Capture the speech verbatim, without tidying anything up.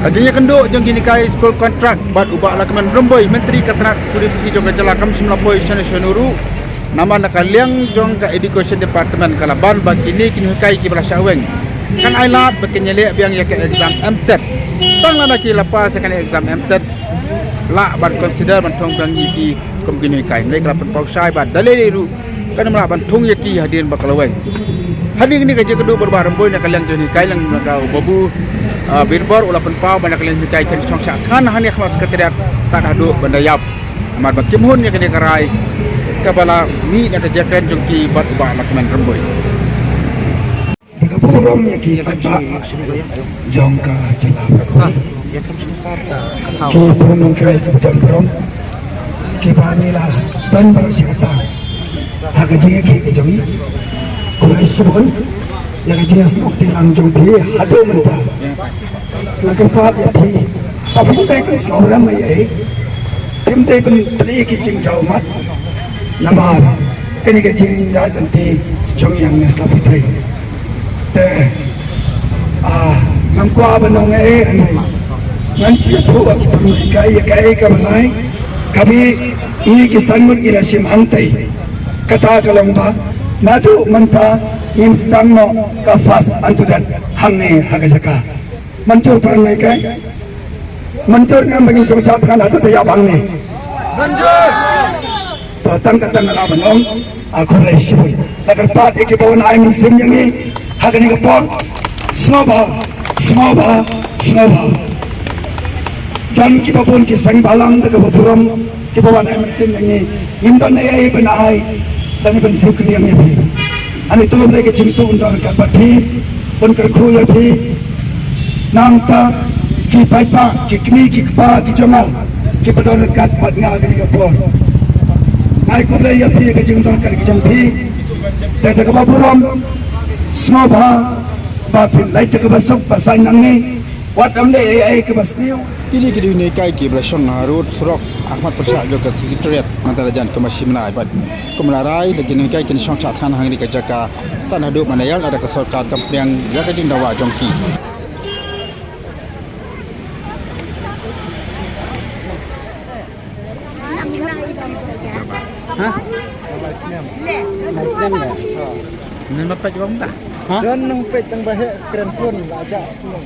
Ka jingïakynduh jong ki hikai skul kontrak bad u Bah Lahkmen Rymbui, Myntri ka tnat pule puthi jong ka jylla kam shym la poi shano shano ruh. Namar na ka liang jong ka Education Department ka la ban ba kine ki nonghikai kiba la shah weng kan ailad ba kin ïaleh biang ïa ka exam M.Tet. Tang lada ki la pass ïa kane exam M.Tet, lah ban consider ban thung biang ïa ki kum ki nonghikai. Hynrei ka la pynpaw shai ba da lei lei ruh kan ym lah ban thung ïa ki hadien ba ka la weng. Hadien kane ka jingïakynduh bad u Bah Rymbui na ka liang jong ki hikai, lem bad u Babu, ah, Birbor, u la pynpaw ba na ka liang jong ki hikai kin shong shah thngan hangne ha khmat Secretariat tad haduh ban da ïap. Namar ba kim hun ïa kane ka rai kaba la mih na ka jingkren jong ki bad u Bah Lahkmen Rymbui. Da kaba burom ïa ki paidbah jong ka jylla baroh. Ki burom nonghikai kiba don burom, kiba ngi la don baroh shi katta ha ka jingïakhih ka jong ngi. Khublei shibun ïa ka jingïasnoh kti lang jong phi haduh mynta. La kyrpad ïa phi ba phim dei ban sngewrem ei ei, phim dei ban plie ki jingjaw mat. Namar kane ka jingïaid lynti jong ngi hangne sla pyrthei. Te, ah, ngam kwah ban ong ei ei, hynrei ngan shu ïathuh ïa ki paidbah ïa kaei kaba ngi, kaba ngi ki san ngut ngi la shim hangtei. Kata ka long ba naduh mynta ngin sdang noh ka fast and to death hangne ha ka jaka. Mynjur para nonghikai? Mynjur ngam ba ngin shong shah thngan haduh da ïap hangne? Mynjur. To tang kata nga lah ban ong, ah, khublei shibun. La kyrpad ïa kiba wan ai mynsiem ïa ngi ha kane ka por. Sngewbha, sngewbha, sngewbha. Don kiba bun ki seng bhalang da kaba burom kiba wan ai mynsiem ïa ngi. Ngim don ei ei ban ai, tang ban siew kyndiang ïa phi. Ani to lei ka jingsuk un don ryngkat bad phi, un kyrkhu ïa phi. Nangta ki paidbah, ki kmie ki kpa ki jong nga kiba don ryngkat bad nga ha kane ka por, nga ai khublei ïa phi ka jingdon ryngkat ka jong phi. Te da kaba burom, sngewbha ba phin leit da kaba suk ba saiñ nangne. Wat ym leh ei ei kaba sniew. Kine ki dei ki nonghikai kiba la shong ha rud surok ha khmat pyrshah jong ka Secretariat mynta la jan kumba shi bnai bad kumba la rai ba ki nonghikai kin shong shah thngan hangne ha ka jaka tad haduh ban da ïaid lada ka sorkar kam pdiang ïa ka jingdawa jong ki. Ha? Lai snem da. Nen ba peit wang da. Ha? Don nang peit tang ba heh kren pun la ja skul.